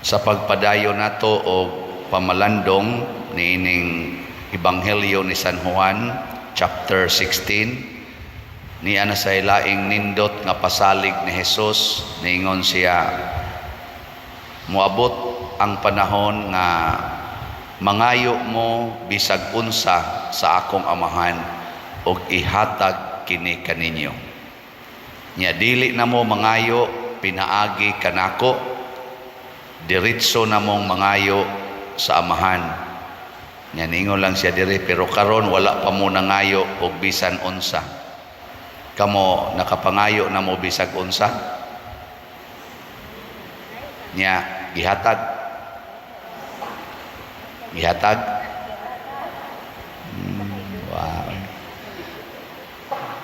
Sa pagpadayon nato og pamalandong niining Ebanghelyo ni San Juan chapter 16, niya na sa laing nindot nga pasalig ni Jesus. Niingon siya, "Moabot ang panahon nga mangayo mo bisag unsa sa akong Amahan ug ihatag kini kaninyo." Nya dili na mo mangayo pinaagi kanako, diretso na mong mangayo sa Amahan. Nya ningon lang siya diri, "Pero karon wala pa mo nangayo og bisan unsa." Kamo, nakapangayo na mo bisag unsa? Nya gihatag? Gihatag? Wow.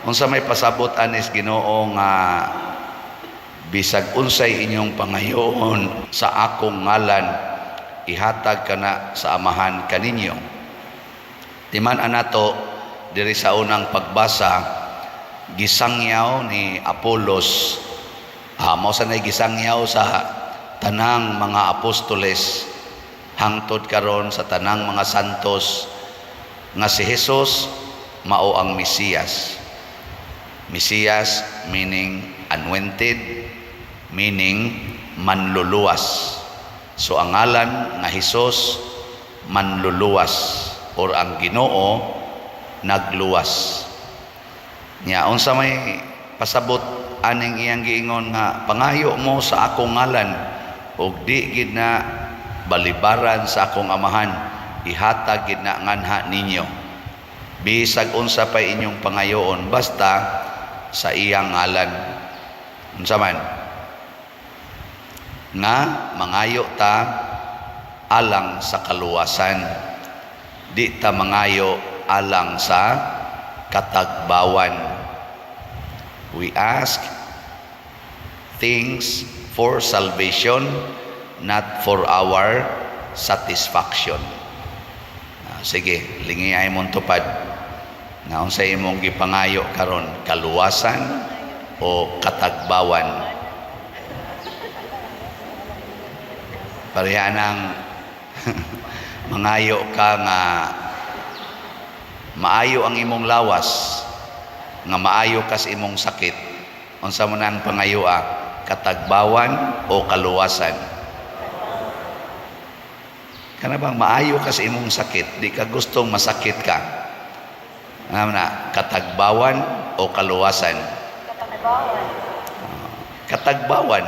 Unsa may pasabot anis Ginoo nga "Bisag unsay inyong pangayoon sa akong ngalan, ihatag kana sa Amahan kaninyo"? Timan anato diri sa unang pagbasa, gisangyaw ni Apolos, mao sa gisangyaw sa tanang mga apostoles hangtod karon sa tanang mga santos nga si Jesus mao ang Mesiyas. Mesiyas meaning anointed, meaning manluluwas. So ang ngalan nga Hesus, manluluwas or ang Ginoo nagluwas. Nya unsa may pasabot aning iyang giingon nga "Pangayo mo sa akong ngalan ug di gid na balibaran sa akong Amahan, ihatag gid na nganha ninyo bisag unsa pa inyong pangayoon basta sa iyang ngalan"? Unsa man nga mangayo ta alang sa kaluwasan, di ta mangayo alang sa katagbawan. We ask things for salvation, not for our satisfaction. Sige, lingi ay mong tupad na unsa imong gipangayo karon, kaluwasan o katagbawan? Pareha nang mangayo ka nga maayo ang imong lawas, nga maayo kas imong sakit. Unsa man ang pangayo, katagbawan o kaluwasan? Kana bang maayo ka sa imong sakit, di ka gustong masakit ka? Ano na, katagbawan o kaluwasan? Katagbawan. Katagbawan.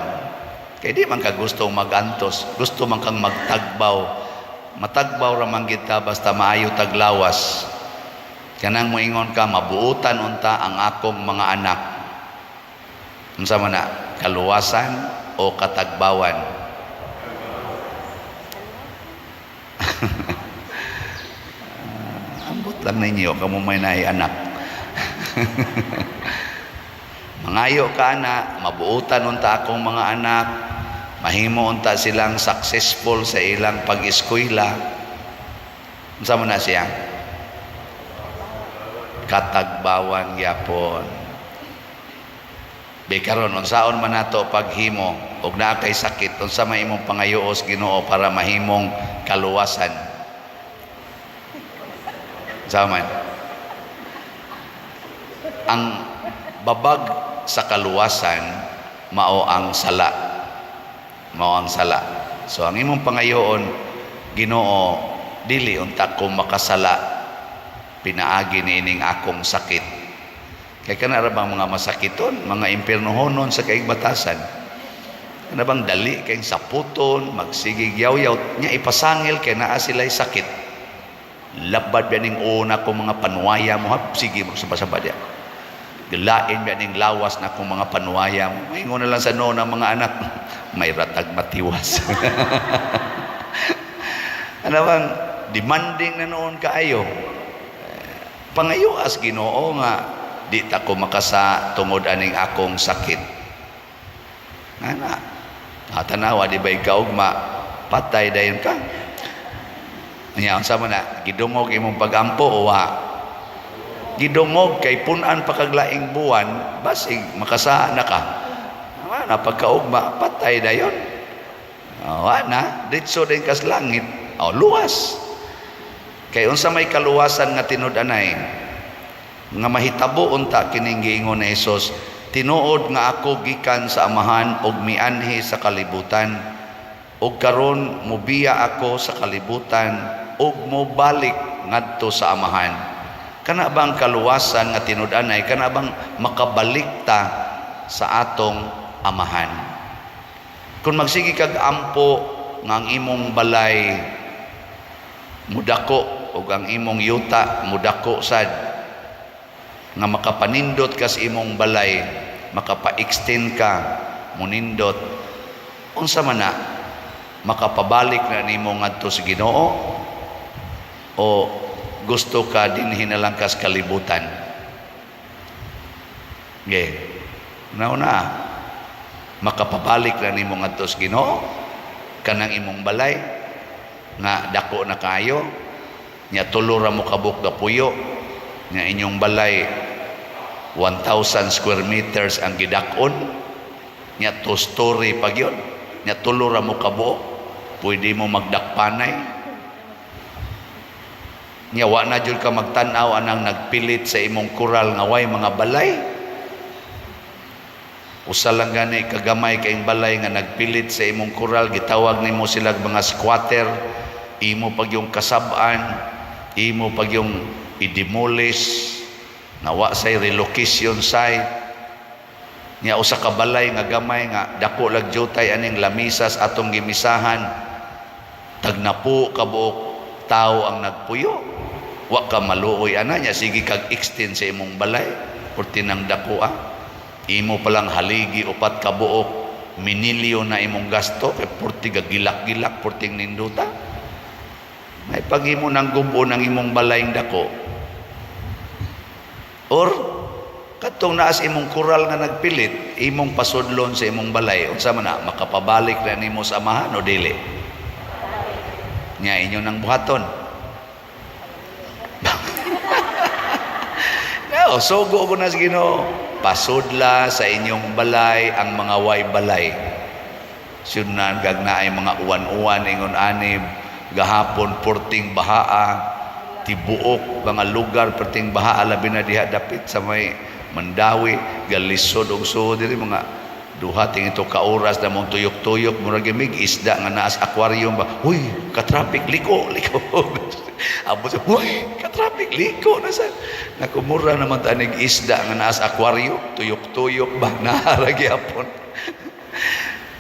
Kay di man ka gustong magantos, gusto man kang magtagbaw. Matagbaw ra man kita basta maayo taglawas. Kanang moingon ka, "Mabuutan unta ang akong mga anak." Unsa man na, kaluwasan o katagbawan? Ambot lang ninyo, kamo may naay anak. Mangayo ka na, "Mabuutan unta akong mga anak, mahimo unta silang successful sa ilang pag-eskwela." Unsa man na siya? Katagbawan gyapon. Bi karon, unsaon man nato paghimo og naa kay sakit, unsa may imong pangayuos Ginoo para mahimong kaluwasan? Unsa man? Ang babag sa kaluwasan mao ang sala. Mao ang sala. So ang imong pangayoon, "Ginoo, dili unta ko makasala pinaagi niining akong sakit." Kay kana ra bang mga masakiton, mga impiernohonon sa kaigbatasan. Kana bang dali kay saputon, magsigig yaw-yaw, nya ipasangil kay naa sila'y sakit. "Labad ba ning una ko mga panuwaya mo, hap, sige mo sa diya. Galain ba ning lawas na akong mga panuwaya mo." Maingon na lang sa noon ang mga anak, "May ratag matiwas." Ano bang demanding na noon kaayo. Pangayo as Ginoo nga di ta ko makasa tungod aning akong sakit. Ana, tanawa di ba'y kaugma, patay dayon ka. Nya unsa man na, gidungog imong pagampo o wa? Gidungog kay punan pa kag laing buwan, basig makasa na ka. Ana pagkaugma, patay dayon. Oh, na, ditso din kas langit. Oh, luwas. Kay unsa may kaluwasan nga tinud-anay nga mahitabo unta kining giingon ni Hesus, "Tinuod nga ako gikan sa Amahan ug mianhi sa kalibutan, ug karon mobiya ako sa kalibutan ug mobalik ngadto sa Amahan." Kana bang kaluwasan nga tinud-anay, kana bang makabalik ta sa atong Amahan? Kung magsige kag ampo nga ang imong balay mudako ug ang imong yuta mudako sad, nga makapanindot ka sa imong balay, makapa-extend ka, munindot, unsa man na, makapabalik na nimo ngadto sa Ginoo o gusto ka dinhi na lang kas kalibutan? Ge. Nauna, makapabalik na nimo ngadto sa Ginoo kanang imong balay nga dako na kayo nya, tulo ra mo kabuok gapuyo nga inyong balay, 1,000 square meters ang gidak-on nya, two story pa gyud nya, tulo ra mo kabuok, pwede mo magdakpanay nya, wa na jud ka magtan-aw anang nagpilit sa imong kural nga way mga balay. Usa lang gani kagamay kaing balay nga nagpilit sa imong kural, gitawag nimo sila mga squatter, imo pag yung kasab-an, imo pag yung i-demolish, nawa say relocation site. Nya usa ka balay nga gamay nga dako lag jutay aning lamisas atong gimisahan, tagnapo ka buok tao ang nagpuyo. Wa ka maluoy ana nya, sige kag extend sa imong balay, purti nang dako ah. Imo palang haligi, upat ka buok, minilyo na imong gasto kay purti ga gilak-gilak, purting ninduta. May paghimo ng gubo ng imong balayng dako. Or katong naas imong kural nga nagpilit, imong pasudlon sa imong balay, unsa man na, makapabalik na nimo sa Amahan o dili? Nya inyo nang buhaton. No, sugo ko na sa Ginoo. Pasudla sa inyong balay ang mga way balay. Sunan kag naay mga uwan-uwan ingon anib gahapon, purting bahaa, tibuok mga lugar perting bahaa, labi na diha dapit sa may Mandawi, galisod og suod diri. Mga 2 ting ito ka oras na mong tuyok-tuyok, murag mig isda nga naas aquarium ba. "Huy, ka-traffic, liko, liko." Abot sa, "Huy, ka-traffic, liko na." Sa nakumura naman tanig isda nga naas aquarium, tuyok-tuyok ba, naara gyapon.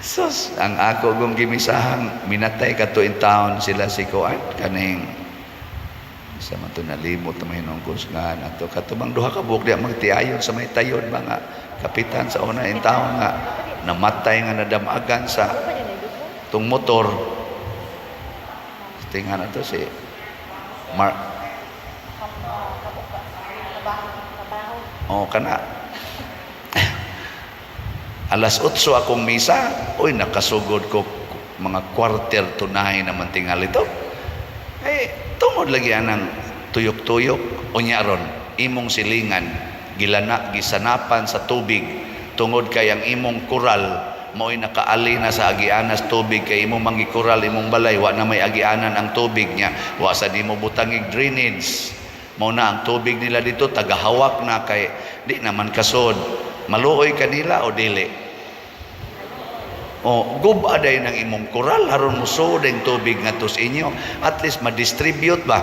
Sus, ang ako gong gimisahan, minatay kato in town sila si Kuan, kaning sa man to, nalimot na mahinungkos nga ato kato bang duha ka buok diya magtiayon sa may tayon ba nga kapitan sa una in town nga namatay nga nadamagan sa tung motor. Tingnan na to si Mark. Oh, kana alas 8 akong misa, uy, nakasugod ko mga 8:45 naman tingali to. Eh, tungod lagi anang tuyok-tuyok. Unya ron, imong silingan, gilana, gisanapan sa tubig, tungod kay ang imong kural, mao'y nakaali na sa agianas tubig, kay imong mangikural imong balay, wa na may agianan ang tubig niya, wa sa di mo butangig drainage. Mao na ang tubig nila dito, tagahawak na kay di naman kasod. Maluoy kanila o dili? O, guba day ng imong kural aron musuod ang tubig ngadto sa inyo. At least ma-distribute ba?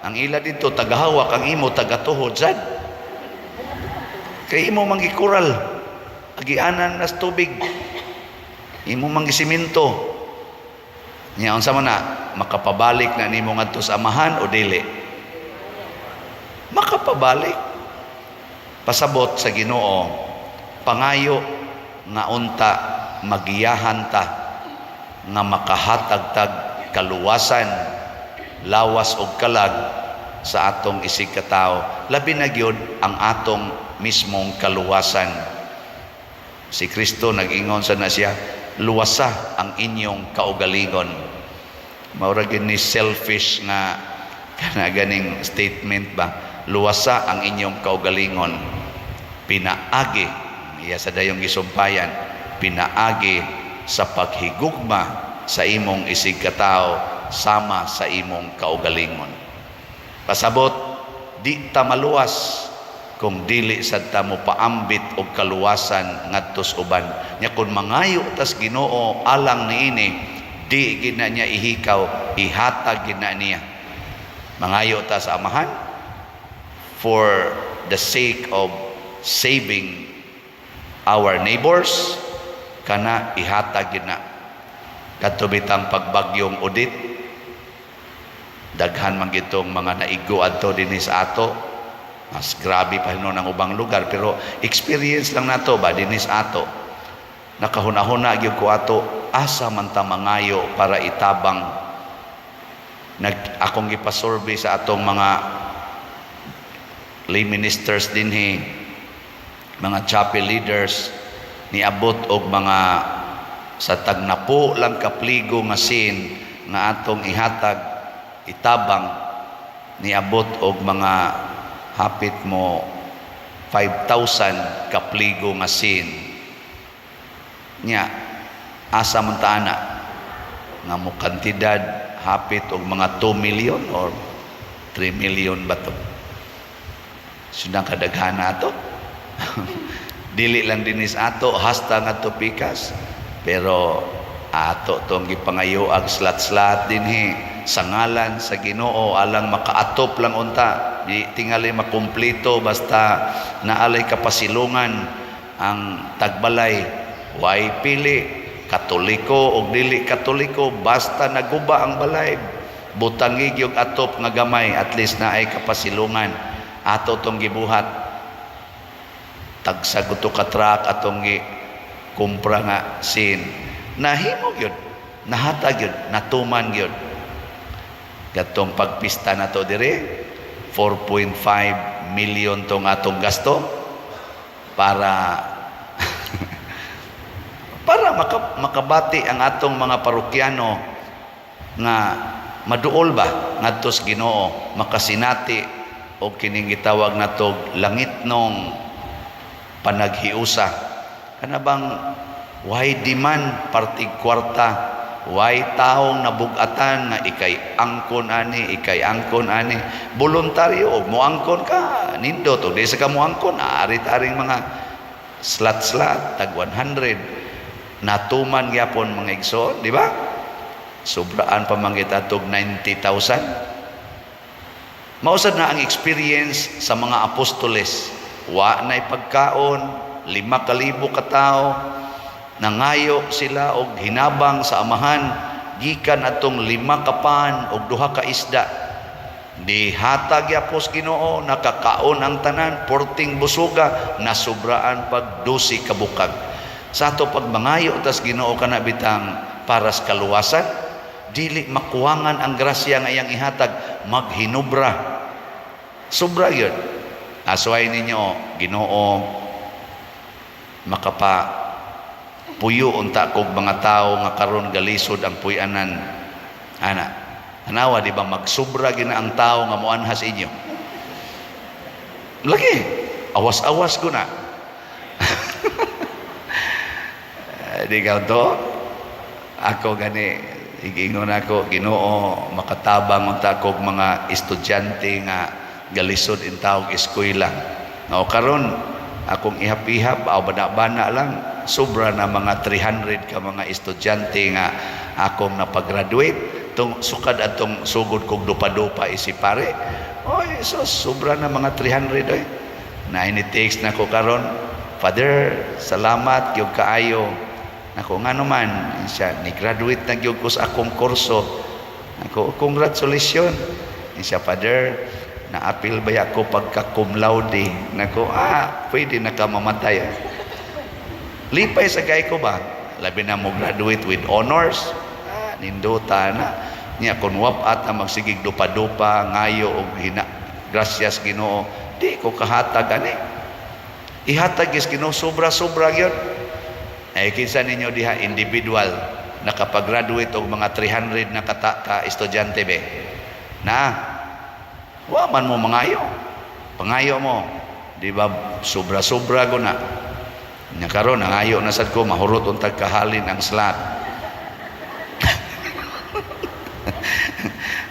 Ang ila dito tagahawak, ang imo tagatuhod sad. Kay imo mangikural. Agianan nas tubig. Imo mangisiminto. Nya unsa man na, makapabalik na nimo ngadto sa Amahan o dili? Makapabalik. Pasabot sa Ginoo, pangayo nga unta magiyahan ta nga makahatag tag kaluwasan, lawas og kalag sa atong isig katawo, labi na gyud ang atong mismong kaluwasan. Si Kristo nag-ingon sa na siya, "Luwasa ang inyong kaugalingon." Mao ra gyud ni selfish nga kana ganing statement ba, "Luwasa ang inyong kaugalingon," pinaagi iya sa dayong gisumpayan, pinaagi sa paghigugma. sa imong isigkatao sama sa imong kaugalingon. Pasabot, di ta maluwas kung dili sad ta mo paambit og kaluwasan ngadto sa uban. Nya kun mangayo tas Ginoo alang niini, di gid na niya ihikaw, ihatag gid na niya. Mangayo ta sa Amahan for the sake of saving our neighbors, kana ihatag gid na. Kadto bitang pagbagyong Odette, daghan man gitong mga naigo adto dinhi sa ato. Mas grabe pa hinuon ang ubang lugar, pero experience lang nato ba dinhi sa ato. Nakahuna-huna gyud ko ato, asa man ta mangayo para itabang. Nag akong gipasurvey sa atong mga lay ministers dinhi, mga chapel leaders, niabot og mga sa tagnapo lang kapligo nga sin nga atong ihatag, itabang, niabot og mga hapit mo 5,000 kapligo nga sin. Nya asa man ta ana nga mo kantidad hapit og mga 2 million or 3 million ba to? Sundang kadaghan ato. Dili lang dinis ato, hasta ngadto pikas. Pero ato tong gipangayo ag slat-slat dinhi sa ngalan sa Ginoo alang makaatop lang unta. Di tingali makumpleto, basta naalay kapasilungan ang tagbalay. Way pili Katoliko o dili Katoliko, basta naguba ang balay, butangi gyud atop nga gamay, at least naay kapasilungan. Ato tong gibuhat, tagsa guto ka truck atong gi kumpra nga sin. Nahimo gyud, nahatag gyud, natuman gyud. Katong pagpista nato dire, 4.5 million tong atong gasto para makabati ang atong mga parokyano nga maduol ba ngadto sa Ginoo, makasinati og kining gitawag natog langitnong panaghiusa. Kana bang why demand partig kwarta, why taong nabugatan nga ikay angkon ani, ikay angkon ani, voluntaryo og moangkon ka, nindot. Og di sa ka moangkon, ari-aring mga slat-slat tag 100. Natuman gyapon, mga igsoon, di ba? Sobraan pa man kita tog 90,000. Mausad na ang experience sa mga apostoles. Wa na'y pagkaon, 5,000 ka tao, nangayo sila og hinabang sa Amahan gikan atong lima ka pan og duha ka isda. Dihatag yapos Ginoo, nakakaon ang tanan, porting busuga, nasubraan pag 12 ka bukag. Sa ato pagmangayo tas Ginoo kana bitang para sa kaluwasan, dili makuwangan ang grasya nga iyang ihatag, maghinubra. Sobra yun. Asway ninyo, Ginoo, makapa puyo unta kog mga tao nga karon galisod ang puy-anan. Ana, tanawa, di ba magsubra gina ang tao nga moanhas inyo? Lagi, awas-awas ko na. Di ka to? Ako gani, igingon ako, Ginoo, makatabang unta kog mga estudyante nga galisod in tawag eskwela. Nga karon akong ihap-ihap aw bana-bana lang, sobra na mga 300 ka mga estudyante nga akong napagraduate tung sukad atong sugod kog dupa-dupa isi pare. Oy, so sobra na mga 300, oy. Na ini-text na ko karon, "Father, salamat gyud kaayo." Nako, ngano man siya? "Ni graduate na gyud ko sa akong kurso." Ako, "Congratulations." Siya, "Father, naapil ba ako pagka cum laude?" Nako, "Ah, pwede na ka mamatay." Lipay sa kay ko ba? Labi na mo graduate with honors. Ah, nindota na. Niya kun wap at magsigig dupa-dupa, ngayo og hina gracias Ginoo, di ko kahatag ani. Ihatag is Ginoo, sobra-sobra gyud. Ay kinsa ninyo diha individual nakapag-graduate og mga 300 na kata ka estudyante be? Na wa man mo mangayo. Pangayo mo, di ba sobra-sobra go na. Nya karon nangayo na sad ko mahurot untag kahalin ang slot.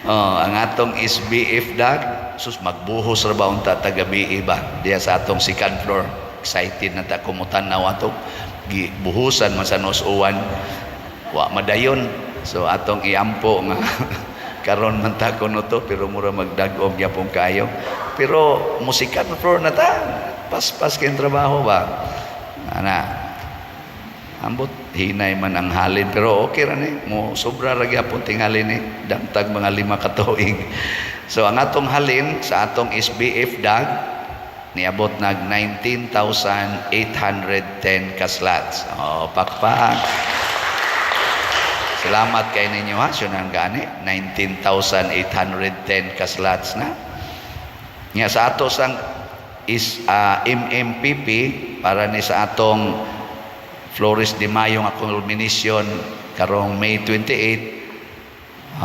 Oh, ang atong SBF dag, sus, magbuhos ra ba unta ta gabii ba diya sa atong second floor. Excited na ta kumutan-aw ato. Gibuhusan man sa nos uwan. Wa madayon. So atong iampo nga karon man ta kuno to, pero mura magdag-om gyapon kayo. Pero mo second floor na ta. Paspas kay trabaho ba. Ana, ambot hinay man ang halin, pero okay ra ni mo, sobra ra gyapon tingali ni damtag mga 5 ka tuig. So ang atong halin sa atong SBF dag niabot nag 19,810 ka slots. Oh, pakpak. Salamat kay ninyo ha. Syunan gani 19,810 ka slots na. Nga sa ato sang is MMPP para ni sa atong Flores de Mayo nga culmination karong May 28,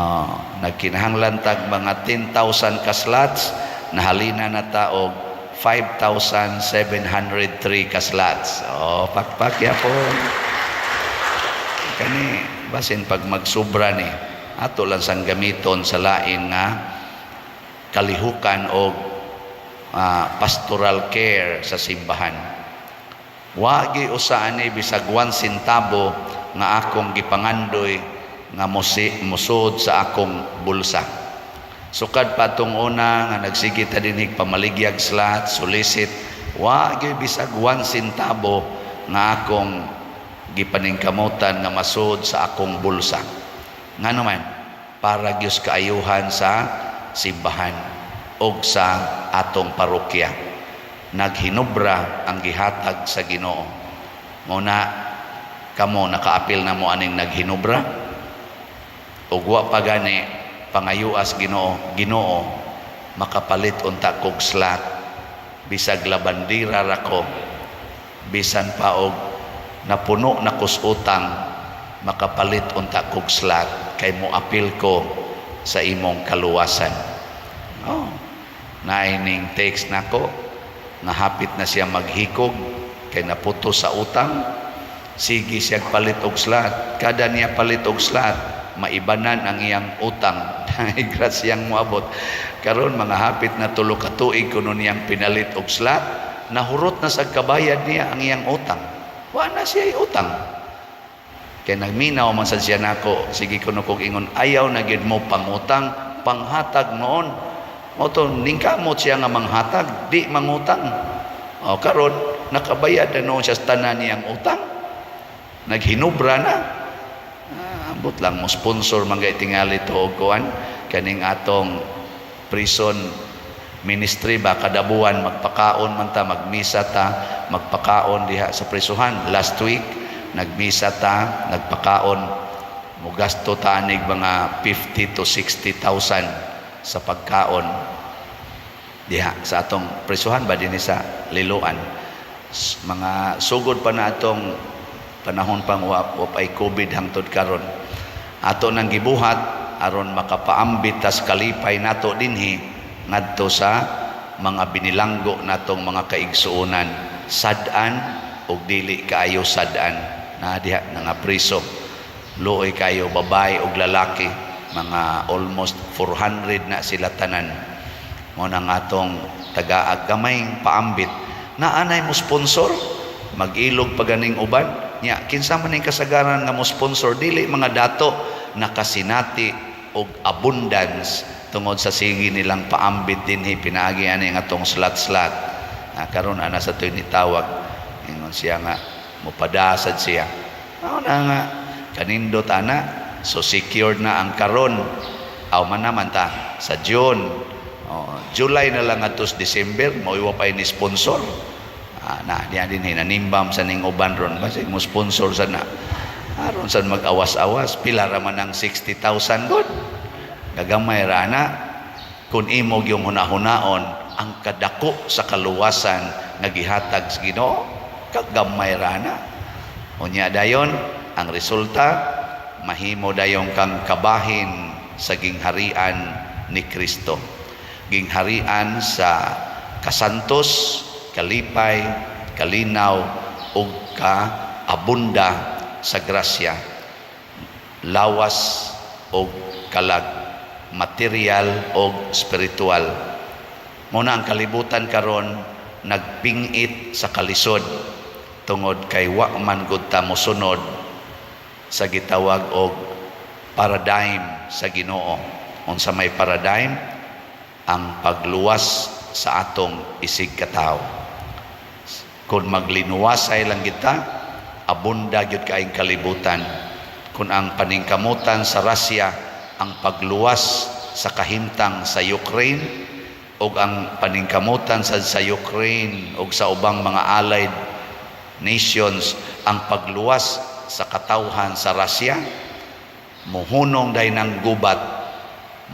nagkinahanglan tag mga 10,000 ka slots, nahalina na ta og 5,703 ka slots. Oh, pakpak yapon. Kani basin pag magsubra ni ato lang sang gamiton sa lain nga kalihukan o pastoral care sa simbahan. Wagi usa ani bisag 1 sentabo nga akong gipangandoy nga musod sa akong bulsa. Sukad pa atong una nga nagsige ta dinhig pamaligyag slot, solicit, wagi bisag 1 sentabo nga akong gipaningkamutan nga masud sa akong bulsa. Ngano man, para gyud kaayuhan sa simbahan og sa atong parokya. Naghinubra ang gihatag sa Ginoo. Mao na kamo nakaapil na mo aning naghinubra ug wa pa gani, pangayuas Ginoo, "Ginoo, makapalit unta kog slot bisag labandira ra ko, bisan pa og napuno na kus utang, makapalit unta kog slot kay mo apil ko sa imong kaluwasan." Oh, naining text nako nga hapit na siya maghikog kay naputo sa utang. Sige siya palit og slot. Kada niya palit og slot, maibanan ang iyang utang. Grasyang moabot. Karon mga hapit na 3 ka tuig kuno niyang pinalit og slot, nahurot na sa kabayad niya ang iyang utang. Wa na siya utang. Kay nagminaw man sad siya nako, sige kuno kog ingon, "Ayaw na gyud mo pangutang, panghatag noon." Mao to ningkamot siya nga manghatag, di mangutang. O karon nakabayad na noon siya sa tanan niyang utang. Naghinubra na. Ah, ambot lang mo sponsor man gay tingali to og kuan kaning atong prison ministry ba. Kada buwan magpakaon man ta, magmisa ta, magpakaon diha sa prisuhan. Last week nagmisa ta, nagpakaon, mugasto ta anig mga 50 to 60,000 sa pagkaon diha sa atong prisuhan ba dinhi sa Liloan. Mga sugod pa na atong panahon pang wa pay COVID hangtod karon. Ato nang gibuhat aron makapaambit tas kalipay nato dinhi ngadto sa mga binilanggo natong mga kaigsuonan, sad-an ug dili kaayo sad-an na diha nga priso. Luoy kayo, babae ug lalaki, mga almost 400 na sila tanan. Mo nang atong tagaag gamayng paambit na anay mo sponsor, mag-ilog pa ganing uban nya. Kinsa man ning kasagaran nga mo sponsor, dili mga dato, nakasinati og abundance tungod sa sige nilang paambit dinhi pinaagi ani ang atong slot-slot. Ah, karon ana sa to'y nitawag, ingon siya nga mopadasad siya. Mao na nga kanindot ana. So secured na ang karon aw man naman ta sa June, oh, July na lang atos December, mao wa pay ni sponsor. Ah, na diya din hinanimbam sa ning uban ron, basig mo sponsor sa na aron san mag-awas-awas. Pila ra man ang 60,000 god? Gagamay ra na kung imo yung hunahunaon ang kadako sa kaluwasan nga gihatag sa Ginoo, kagamay ra na. Unya dayon ang resulta, mahimo dayon kang kabahin sa gingharian ni Kristo, gingharian sa kasantos, kalipay, kalinaw ug kaabunda sa grasya, lawas ug kalag. material o spiritual. Muna ang kalibutan karon nagpingit sa kalisod tungod kay wa man gud ta mosunod sa gitawag og paradigm sa Ginoo. Unsa may paradigm? Ang pagluwas sa atong isig katawo. Kung maglinuwasay lang kita, abunda gyud kaayong kalibutan. Kung ang paningkamutan sa Russia ang pagluwas sa kahimtang sa Ukraine ug ang paningkamutan sa Ukraine ug sa ubang mga allied nations ang pagluwas sa katawhan sa Russia, muhunong day ng gubat,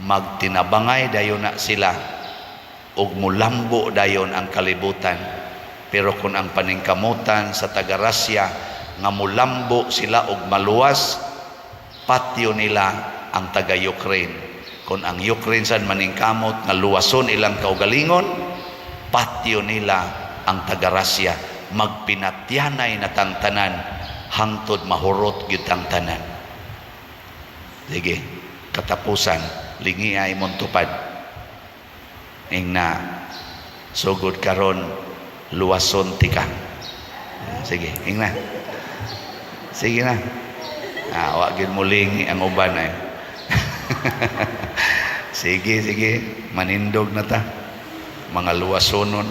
magtinabangay dayon na sila ug mulambo dayon ang kalibutan. Pero kung ang paningkamutan sa taga Russia nga mulambo sila og maluwas, patyo nila ang taga Ukraine. Kung ang Ukraine sad maningkamot nga luwason ilang kaugalingon, patyo nila ang taga Russia. Magpinatyanay na tang tanan hangtod mahurot gyud tang tanan. Sige, katapusan, lingi ay imong tupad. Ingna, sugod karon, luwason tika. Sige, ingna. Sige na. Ah, wa gyud mulingi ang uban ay. Sige, sige, manindog na ta. Mga luwasonon.